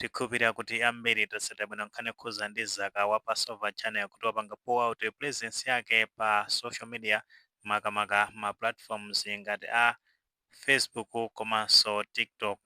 Tikhulupirira kuti ambiri tatsata bwino nkhani yokhuza ndi Zaka wa Passover Channel, kuti wapanga pull out presence yake pa social media, makamaka ma platforms ngati a Facebook komanso TikTok.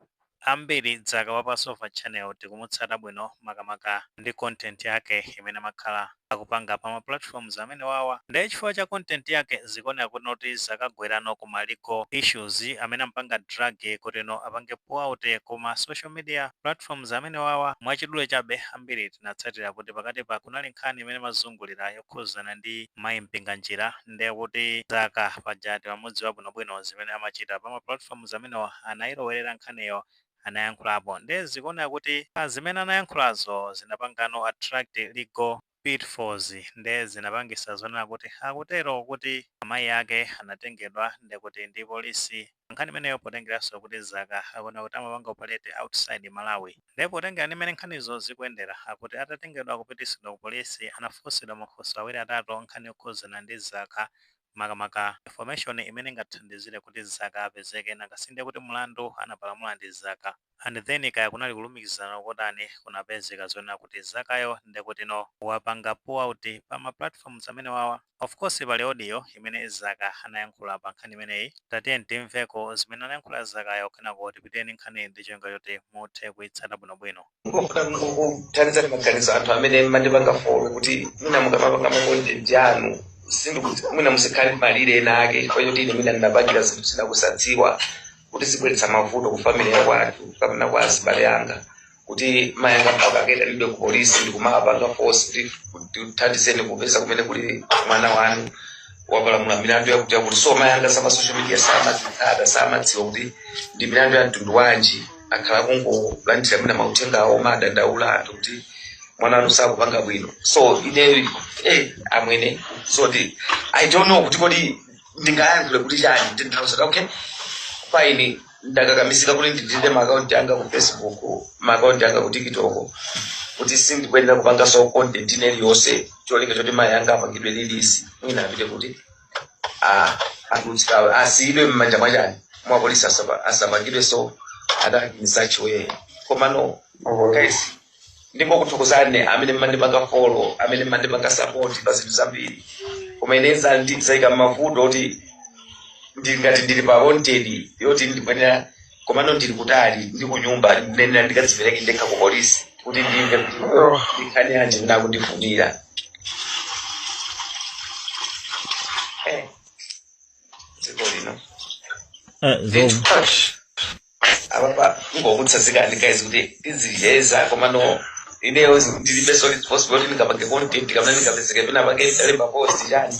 Ambiri Zaka wa Passover Channel tikumutsata bwino, makamaka ndi content yake imene amakhala akupanga pa ma platforms amene wawa. Ndiye chifukwa cha content yake, zikuoneka kuti noti zakagwerano ku ma legal issues amene ampanga drag kuti no apange pull out kuma social media platforms amene wawa. Mwachidule chabe, ambiri tinatsatira kuti pakati pa kunali nkhani imene mazungulira yokhuzana ndi mayi Mpinganjira. Ndiye kuti Zaka pajati pamudziwa bwinobwino zimene amachita pa ma platforms amenewa, anayilowerera nkhaniyo, anayankhulapo. Ndiye zikuoneka kuti pa zimene anayankhulazo zinapangano attract legal pitfalls. Ndiye zinapangisa zonena kuti akutero kuti amayi ake anatengedwa ndekuti ndi polisi, nkhani imeneyo potengeranso kuti Zaka akuona kuti amapanga operate outside Malawi. Ndiye potengera ndi mmene nkhanizo zikuyendera, akuti atatengedwa kupitisidwa ku polisi, anafunsidwa mafunso awiri atatu, nkhani yokhuzana ndi Zaka, makamaka information imene ingathandizire kuti Zaka apezeke, nakasinde kuti mlandu anapalamula ndi Zaka. And then kaya kunali kulumikizana kotani, kunapezeka zonena kuti Zakayo ndekuti no wapanga pull out pa ma platforms amene wawa. Of course, pali audio imene Zaka anayankhula pa nkhani imeneyi. Tatiye timveko zimene anayankhula Zakayo, kenako tipiteni nkhani ndi cholinga choti muthe kuyitsata bwinobwino. Ngofuna kuthandizani maganizo anthu amene mandipanga follow, kuti mwina mukamapanga ma content anu, sindikuti mwina muzikhale malire ena ake, chifukwa choti ine mwina ndinapangira zinthu zina kusadziwa kuti zibweretsa mavuto ku family ya kwathu kapena kwa azibale anga, kuti mayi anga mpaka akaitanidwe ku polisi ndikumapanga force kuti tithandizeni kupeza kumene kuli mwana wanu wapalamula milandu yakuti yakuti. So mayi anga sama social media samazitsata, samadziwa kuti ndi milandu ya mtundu wanji. Akhala kungolandira mwina mauthenga awo, madandaula anthu kuti mwana wanu sakupanga bwino. So ine amwene, so I don't know kuti kodi ndingayankhule kuti chani. Ndinthauza, okay, fine, ndakakamisika kuti ndidelete ma account anga ku Facebook, ma account anga ku TikTok, kuti sindikuyenera kupanga so content ine iliyonse, cholinga choti mayi anga apangidwe release, mwina apite kuti atulutsidwe, asiyidwe m'manja mwachani, mwa polisi, asapangidwe so attack in such way. Koma no guys, ndingokuthokozani amene mmandipanga follow, amene mmandipanga support pa zinthu zambiri. Koma ine zayika mavuto kuti ndingati ndili pa wanted yoti ndibwenera, komano ndili kutali, ndi kunyumba, ndinenera ndikadzipereke ndekha ku polisi kuti ndimve kuti ndikhani yanji imene akundifunira. Dziko lino. Apapa ngokutsanzikani guys, kuti tizicheza, komano ineyo ndilibe so responsible kuti ndingapange content kapena ndingapezeke pena pange ndalemba post chani,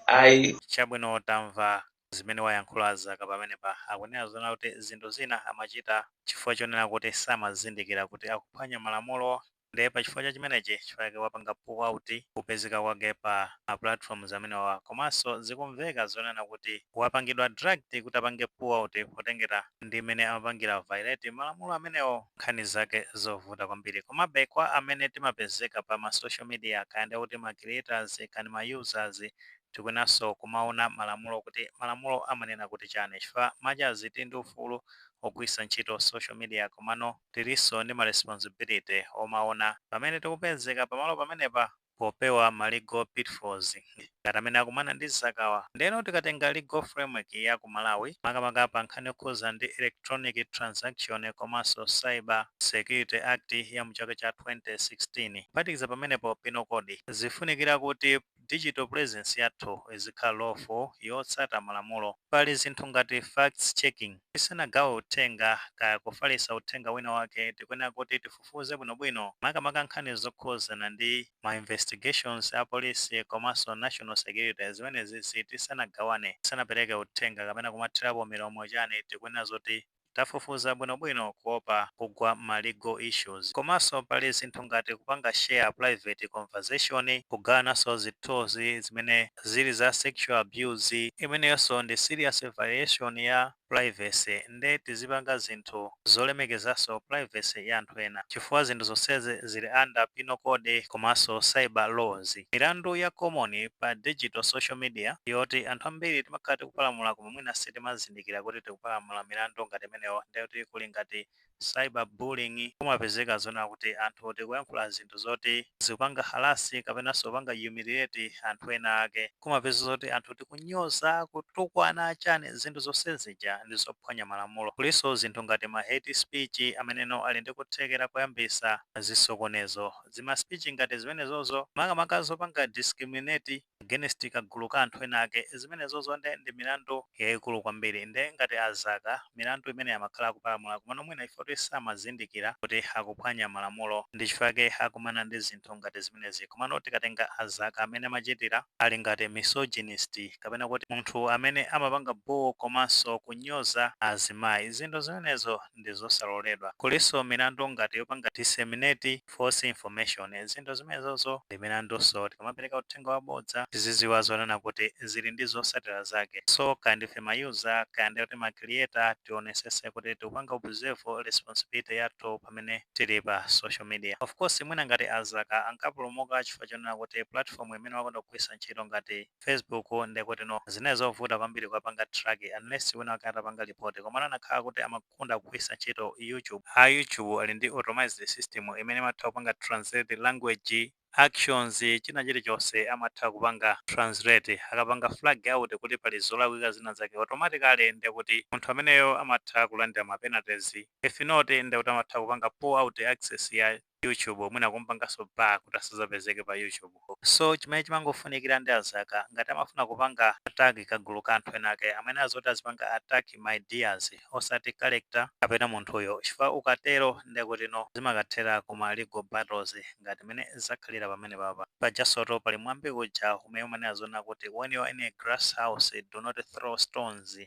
ayi. Chabwino, tamva zimene wayankhula Zaka pamenepa. Akunena zona kuti zinthu zina amachita chifukwa chonena kuti samazindikira kuti akuphwanya malamulo. Ndiye pa chifukwa cha chimenechi, chifukwa chake wapanga pull out kupezeka kwake pa ma platforms amenewa. Komanso zikumveka zonena kuti wapangidwa dragged kuti apange pull out potengera ndi mmene amapangira violate malamulo amenewo. Nkhani zake zovuta kwambiri. Komabe kwa amene timapezeka pa ma social media, kaya ndi kuti ma creators kani ma users, tikuyenanso kumaona malamulo, kuti malamulo amanena kuti chani, chifukwa machazi tili ndi ufulu ogwiritsa ntchito social media, komano tilinso ndi ma responsibility omaona pamene tikupezeka pamalo pamenepa, popewa ma legal pitfalls ngati amene akumana ndi Zakawa. Ndeno tikatenga legal framework ya ku Malawi, makamaka pa nkhani yokhuza ndi Electronic Transaction komanso Cyber Security Act ya mchaka cha 2016, kuphatikiza pamenepo Penal Code, zifunikira kuti digital presence yathu izikhala lawful, yotsata malamulo. Pali zinthu ngati facts checking. Tisanagawe uthenga kaya kufalitsa uthenga wina wake, tikuyenera kuti tifufuze bwinobwino, makamaka nkhani zokhuzana ndi ma investigations a polisi komanso national security. Zimenezi tisanagawane, tisanapereke uthenga kapena kumathirapo milomo chani, tikuyenera zoti tafufuza bwinobwino, kuopa kugwa ma legal issues. Komanso pali zinthu ngati kupanga share private conversation, kugawananso zithunzi zimene zili za sexual abuse, imeneyonso ndi serious violation ya Privacy, nde tizipanga zinthu zolemekezanso privacy ya anthu ena, chifukwa zinthu zonsezi zili under penal code komanso cyber laws. Milandu ya common pa digital social media yoti anthu ambiri timakhala tikupalamula koma mwina sitimazindikira kuti tikupalamula milandu ngati imeneyo, ndekuti kuli ngati cyber bullying. Kumapezeka zona kuti anthu tikuyankhula zinthu zoti zikupanga harass kapenanso kupanga humiliate anthu ena ake. Kumapeza zoti anthu tikunyoza, kutukwana, chani, zinthu zonse zija ndi zophwanya malamulo. Kulinso zinthu ngati ma hate speech ameneno ali ndi kuthekera kuyambisa zisokonezo. Zima speech ngati zimenezozo, makamaka zopanga discriminate against kagulu ka anthu ena ake, zimenezozo nde ndi milandu yayikulu kwambiri. Nde ngati azaka milandu imene amakhala akupalamula, komano mwina ife samazindikira kuti akuphwanya malamulo, ndi chifukwa akumana ndi zinthu ngati zimenezi. Komano tikatenga azaka amene amachitira, ali ngati misogynist kapena kuti munthu amene amapanga bully komanso kunyoza azimayi. Zinthu zimenezo ndi zosaloledwa. Kulinso milandu ngati yopanga disseminate false information. Zinthu zimenezozo ndi milandunso. Tikamapereka uthenga wabodza, tiziziwa zonena kuti zili ndi zotsatira zake. So kaya ndife ma user, kaya ndi kuti ma creator, tionesese kuti tikupanga observe responsibility yathu pamene tili pa social media. Of course, mwina ngati azaka ankapulumuka chifukwa chonena kuti platform imene wakonda kugwiritsa ntchito ngati Facebook, ndekuti no, zinayi zovuta kwambiri kuwapanga track unless wina wake atapanga report. Komano anakhala kuti amakonda kugwiritsa ntchito YouTube, a YouTube ali ndi automized system imene imatha kupanga translate language, actions, china chilichonse amatha kupanga translate. Akapanga flag out kuti pali zolakwika zina zake, automatically ndekuti munthu ameneyo amatha kulandira ma penalties. If not, ndekuti amatha kupanga pull out access ya YouTube, mwina kumpanganso bar kuti asazapezeke pa YouTube. So chimene chimangofunikira ndi azaka, ngati amafuna kupanga attack kagulu ka anthu ena ake, amene azoti azipanga attack my ideas, osati character kapena munthuyo, chifukwa ukatero ndekuti no, zimakathera kuma legal battles ngati mene zakhalira pamene papa. Pajasoto pali mwambi uja umene umanena zona kuti "When you are in a glass house, do not throw stones."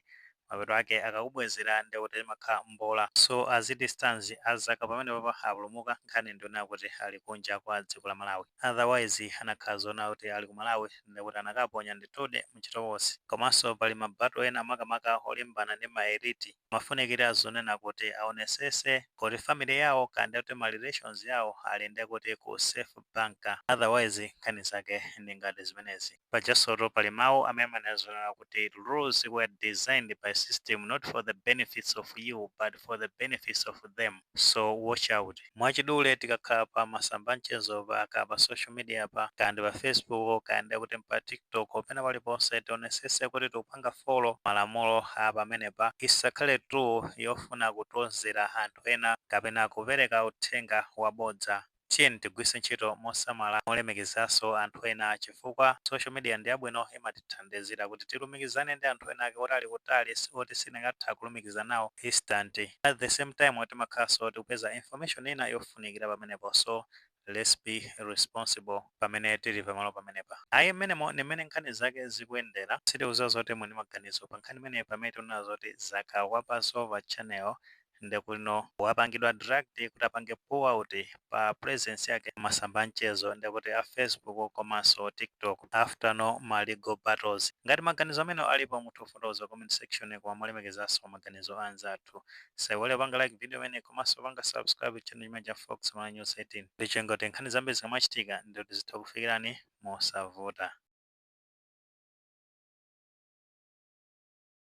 Mapeto ake akakubwezera ndekuti limakhala mbola. So as it stands, azaka pamene papa apulumuka. Nkhani ndionera kuti ali kunja kwa dziko la Malawi. Otherwise anakhala zona kuti ali ku Malawi, ndekuti anakaponya ndithude mchitokosi. Komanso pali ma battle ena, makamaka olimbana ndi ma elite, mafunikira zonena kuti aonesese kuti family yawo kandi kuti ma relations yawo ali ndekuti ku safe bank. Otherwise nkhani zake ndi ngati zimenezi. Pajasoto pali mawu amene amanena zonena kuti "Rules were designed by system not for the benefits of you but for the benefits of them." So watch out. Mwachidule, tikakhala pa masamba mchezo pa ka pa social media pa, kandi pa Facebook, kandi kuti pa TikTok, pena paliponse, tionesese kuti tikupanga follow malamulo a pamenepa. Isakhale tool yofuna kutonzera anthu ena kapena kupereka uthenga wabodza. Tiyeni tigwiritse ntchito mosamala, molemekezanso anthu ena, chifukwa social media ndi yabwino, imatithandizira kuti tilumikizane ndi anthu ena ake oti ali kutali, oti sitingatha kulumikiza nawo instant. At the same time, timakhalanso tikupeza information ina yofunikira pamenepo. So let's be responsible pamene tili pamalo pamenepa. Ayi, mmenemo ni mmene nkhani zake zikuyendera. Sitikuziwa zoti muli maganizo pa nkhani imeneyi, pamene tikuona zoti Zaka wa pa Sova Channel ndekuno wapangidwa dragged kuti apange pull out pa presence yake masamba mchezo, ndekuti a Facebook komanso TikTok, after no ma legal battles. Ngati maganizo amene alipo, mutha kufotokoza comment section, koma molemekezanso maganizo anzathu. Saiwale panga like video imene komanso panga subscribe channel chimene cha Fox Malawi News 18, ndichengoti nkhani zambiri zikamachitika ndikuti zitha kufikirani mosavuta.